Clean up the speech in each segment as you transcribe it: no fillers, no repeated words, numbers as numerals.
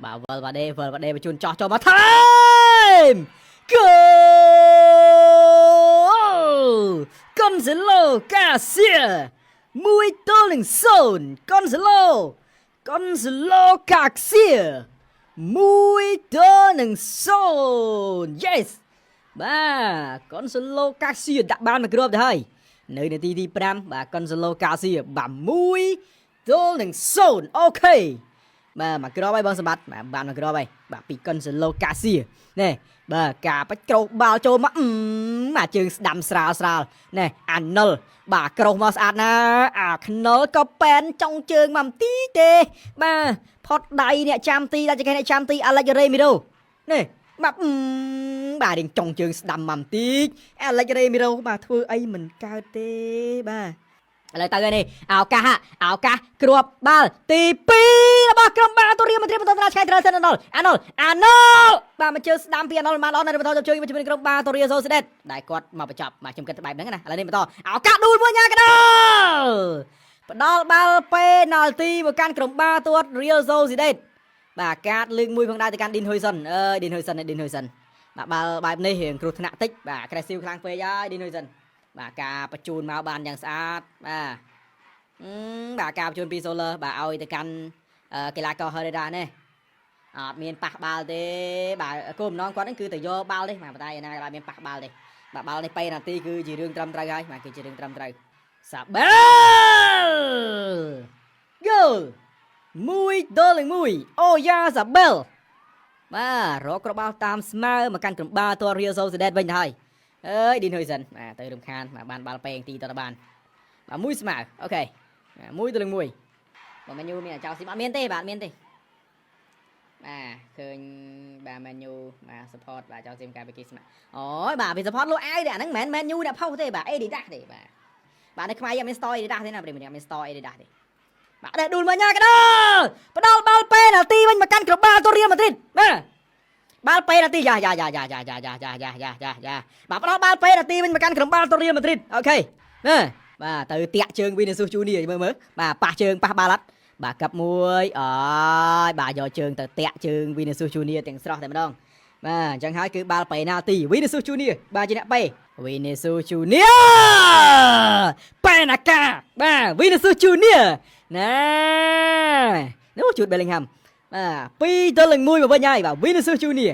បាទវល់វ៉ាដេវល់វ៉ាដេបញ្ជូនចោះចូលមកថែម goal កុនសេឡូកាសៀ1-0កុនសេឡូកុនសេឡូកាសៀ1-0 yes បាទកុនសេឡូកាសៀដាក់បានមួយគ្រាប់ទៅហើយនៅនាទីទី5បាទកុនសេឡូកាសៀបាទ1-0 OK បាទមួយគ្រាប់ហើយបងសម្បត្តិបាទបានមួយគ្រាប់ហើយបាទពីកុនសេឡូកាសៀណែបាទការបាច់ក្រោបាល់ចូលមកអឺអាជើងស្ដាំស្រាលស្រាលណែអាណិលបាទក្រោសមកស្អាតណាអាខ្នុលក៏ប៉ែនចុងជើងមកទីទេបាទផុតដៃអ្នកចាំទីដាច់ចង្កេះអ្នកចាំទីអាឡិចរ៉េមីរ៉ូនេះបាទអឺបាទរៀងចុងជើងស្ដាំមកបន្តិចអាឡិចរ៉េមីរ៉ូបាទធ្វើអីមិនកើតទេបាទឥឡូវទៅហើយនេះឱកាសឱកាសគ្រាប់បាល់ទី2របស់ក្រុមបាល់ទូរៀមត្រៀមបន្តដល់ឆ្ងាយត្រូវសិនអាណុលអាណុលអាណុលបាទមកជើងស្ដាំពីអាណុលបានល្អនៅបន្តជើងជាមួយក្រុមបាល់ទូរៀសូសេដេតដែលគាត់មកបញ្ចប់បាទខ្ញុំគិតបែបហ្នឹងណាឥឡូវនេះបន្តឱកាសដួលមួយញ៉ាកដលផ្ដល់បាល់ពេណាល់ទីមកកាន់ក្រុមបាល់ទាត់រៀលសូសេដេតបាទកាតលើកមួយផងដែរទៅកាន់ឌីនហ៊ុយសុនអើយឌីនហ៊ុយសុនឌីនហ៊ុយសុនបាទបាល់បែបនេះរៀងគ្រោះថ្នាក់តិចបាទ aggressive ខ្លាំងពេកហើយឌីនហ៊ុយសុនបាទការបញ្ជូនមកបានយ៉ាងស្អាតបាទបាទការបញ្ជូនពី Solar បាទឲ្យទៅកាន់កីឡាករ Herrera នេះអត់មានប៉ះបាល់ទេបាទគោលបំណងគាត់ហ្នឹងគឺទៅយកបាល់ទេបាទតែឯណាក៏មានប៉ះបាល់ទេបាទបាល់នេះពេណាទីគឺជារឿងត្រឹមត្រូវហើយបាទគឺជារឿងត្រឹមត្រូវសាបែល goal 1-1អូយ៉ាសាបែលបាទរកគ្រាប់បាល់តាមស្មើមកកាន់ក្រុមបាល់ទាត់ Real Sociedad វិញទៅហើយអើយឌីនហ៊ុយសិនបាទទៅរំខានបាទបានបាល់ពេងទីតទៅបានបាទមួយស្មើ OK 1-1បើមែនយូមានអាចោស៊ីអត់មានទេបាទអត់មានទេបាទឃើញបាទមែនយូបាទ support បាទចោស៊ីមកាយបេគីស្មាអូយបាទពី support លក់អាវទេអាហ្នឹងមិនមែនមែនយូអ្នកផុសទេបាទ Adidas ទេបាទបាទនៅខ្មែរយើងមាន store Adidas ទេណាប្រិយមិត្តមាន store Adidas ទេបាទដួលមកញ៉ាកដល់ផ្ដល់បាល់ពេណាល់ទីវិញមកកាន់ក្រុមបាល់ទៅរៀលម៉ាឌ្រីតបាទបាល់ពេណាល់ទីយ៉ាយ៉ាយ៉ាយ៉ាយ៉ាយ៉ាយ៉ាយ៉ាយ៉ាយ៉ាយ៉ាយ៉ាបាទផ្ដល់បាល់ពេណាល់ទីវិញមកកាន់ក្រុមបាល់ទៅរៀលម៉ាឌ្រីត OK ណាបាទទៅតាក់ជើងវីនីស៊ូសជូនីមើលមើលបាទប៉ះជើងប៉ះបាល់អត់បាទកាប់មួយអើយបាទយកជើងទៅតាក់ជើងវីនីស៊ូសជូនីទាំងស្រស់តែម្ដងបាទអញ្ចឹងហើយគឺបាល់ពេណាល់ទីវីនីស៊ូសជូនីបាទជាអ្នកពេវីនីស៊ូសជូនីប៉ែណាកាបាទវីនីស៊ូសជូនីណែនោះជូតបេលីងហាំបាទ2-1មកវិញហើយបាទវីនីស៊ូសជូនី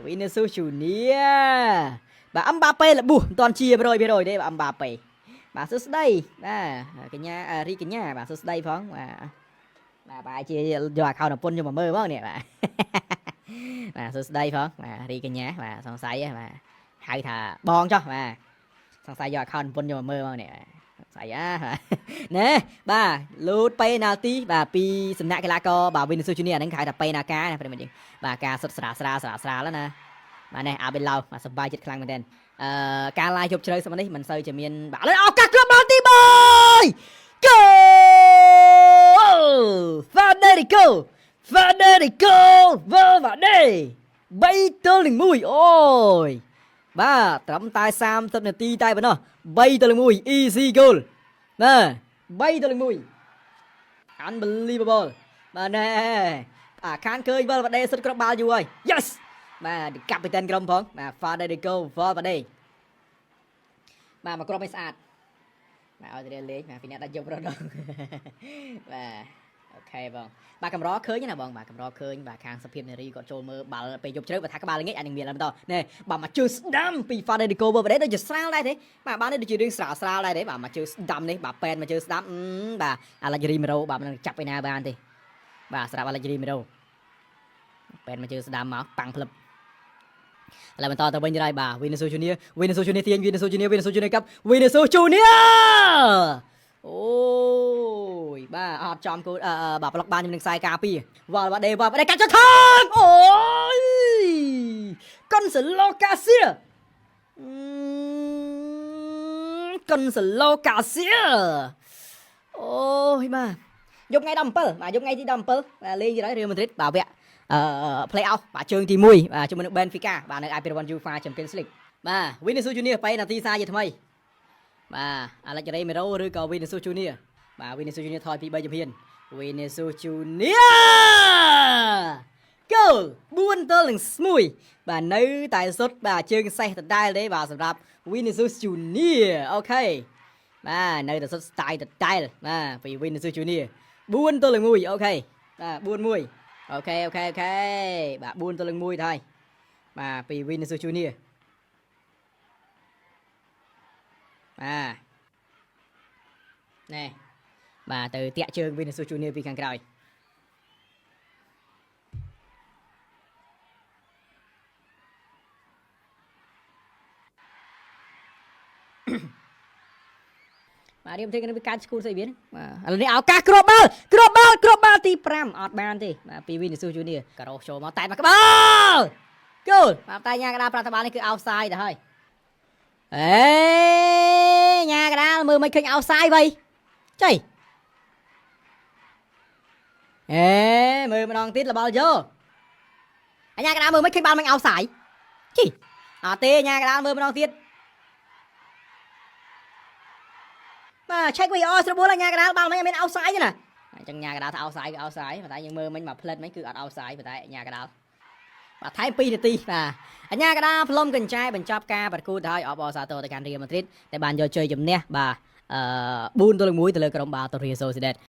វីនីស៊ូសជូនីបាទអឹមបាប៉េលបួសមិនតាន់ជា100%ទេបាទអឹមបាប៉េបាទសួស្តីបាទកញ្ញារីកញ្ញាបាទសួស្តីផងបាទបាទបាទជាយក account ប្រពន្ធយកមកមើលផងនេះបាទបាទសួស្តីផងបាទរីកញ្ញាបាទសង្ស័យបាទហៅថាបងចុះបាទសង្ស័យយក account ប្រពន្ធយកមកមើលផងនេះសង្ស័យអាណែបាទលូតពេណាល់ទីបាទពីសំណាក់កីឡាករបាទវីនីស៊ូជូនីអាហ្នឹងគេហៅថាពេណាកាណាប្រិយមិត្តយើងបាទការសុទ្ធស្រាលស្រាលស្រាលស្រាលណាបាទនេះអាបេឡៅបាទសប្បាយចិត្តខ្លាំងមែនទែនអឺការ live ជប់ជ្រៅសមនេះមិនសូវជាមានបាទឥឡូវឱកាសគ្រាប់បាល់ទី3 Goal Federico Federico Valverde 3-1អូយបាទត្រឹមតែ30នាទីតែប៉ុណ្ណោះ3-1 easy goal បាទ3-1 unbelievable បាទណែអាខានឃើញ Valverde សុទ្ធគ្រាប់បាល់យូរហើយ yes បាទកាពីតានក្រុមផងបាទ Federico Valverde បាទមកគ្រាប់ឲ្យស្អាតបាទឲ្យទៅលេងបាទពីអ្នកដាច់យប់រត់បាទ OK បងបាទកម្រឃើញណាបងបាទកម្រឃើញបាទខាងសភាពនារីគាត់ចូលមើលបាល់ពេលយប់ជ្រៅបើថាក្បាលល្ងាចអាចនឹងមានឡើងបន្តនេះបាទមកជើងស្ដាំពី Federico Valverde ដូចជាស្រាលដែរទេបាទបាននេះដូចជារឿងស្រាលស្រាលដែរទេបាទមកជើងស្ដាំនេះបាទប៉ែនមកជើងស្ដាំបាទអាឡិចរីមីរ៉ូបាទមិននឹងចាប់ឯណាបានទេបាទស្រាប់អាឡិចរីមីរ៉ូប៉ែនមកជើងស្ដាំមកប៉ាំងផ្លឹបឥឡូវបន្តទៅវិញហើយបាទវីនីស៊ូជូនីវីនីស៊ូជូនីទាញវីនីស៊ូជូនីវីនីស៊ូជូនីកាប់វីនីស៊ូជូនីអូយបាទអត់ចំគោលបាទប្លុកបានជាមួយនឹងខ្សែការពារវ៉ាល់វ៉ាដេវ៉ាល់វ៉ាដេកាច់ចុះថងអូយកុនសាឡូកាសៀកុនសាឡូកាសៀអូយបាទយប់ថ្ងៃ17បាទយប់ថ្ងៃទី17បាទលេងទៀតហើយរៀលម៉ាឌ្រីតបាទវគ្គអឺ play off បាទជើងទី1បាទជាមួយនឹង Benfica បាទនៅ IPL UEFA Champions League បាទ Vinicius Junior បែនាទីសាជាថ្មីបាទ Alex Remiro ឬក៏ Vinicius Junior បាទ Vinicius Junior ថយពី3ជំហាន Vinicius Junior ល4ទល់នឹង1បាទនៅតែសុទ្ធបាទជើងសេះដដែលទេបាទសម្រាប់ Vinicius Junior OK បាទនៅតែសុទ្ធ style ដដែលបាទពី Vinicius Junior 4ទល់នឹង1 OK បាទ4 1 OK OK OK បាទ4ទល់នឹង1ទៅហើយបាទពី Vinicius Junior បាទណែបាទទៅតាក់ជើង Vinicius Junior ពីខាងក្រោយ បាទរៀបធ្វើกันពីការឈួតស្អីវាបាទឥឡូវនេះឱកាសគ្រាប់បាល់គ្រាប់បាល់គ្រាប់បាល់ទី5អត់បានទេបាទពី Vinicius Junior ការ៉ូចូលមកតែមកក្បាលគោលបាទតែញ៉ាកដាប្រតិបាលនេះគឺ offside ទៅហើយអេញ៉ាកដាមើលមិនឃើញ offside វៃចៃអេមើលម្ដងទៀតលបល់យោអញ្ញាកដាមើលមិនឃើញបាល់មិន offside ជីអត់ទេញ៉ាកដាមើលម្ដងទៀតបាទ check VAR ស្របួលញ៉ាកដាបាល់មិនមាន offside ទេណាអញ្ចឹងញ៉ាកដាថា offside គឺ offside ប៉ុន្តែយើងមើលមិញមកផ្លិតមិញគឺអត់ offside ប៉ុន្តែញ៉ាកដាបាទថែម2នាទីបាទអញ្ញាកដាផ្លុំកញ្ចែបញ្ចប់ការប្រកួតទៅហើយអបអរសាទរទៅកាន់រៀលម៉ាឌ្រីតដែលបានយកជ័យជំនះបាទអឺ4ទល់1ទៅលើក្រុមបាល់តរៀលសូស៊ីដេត។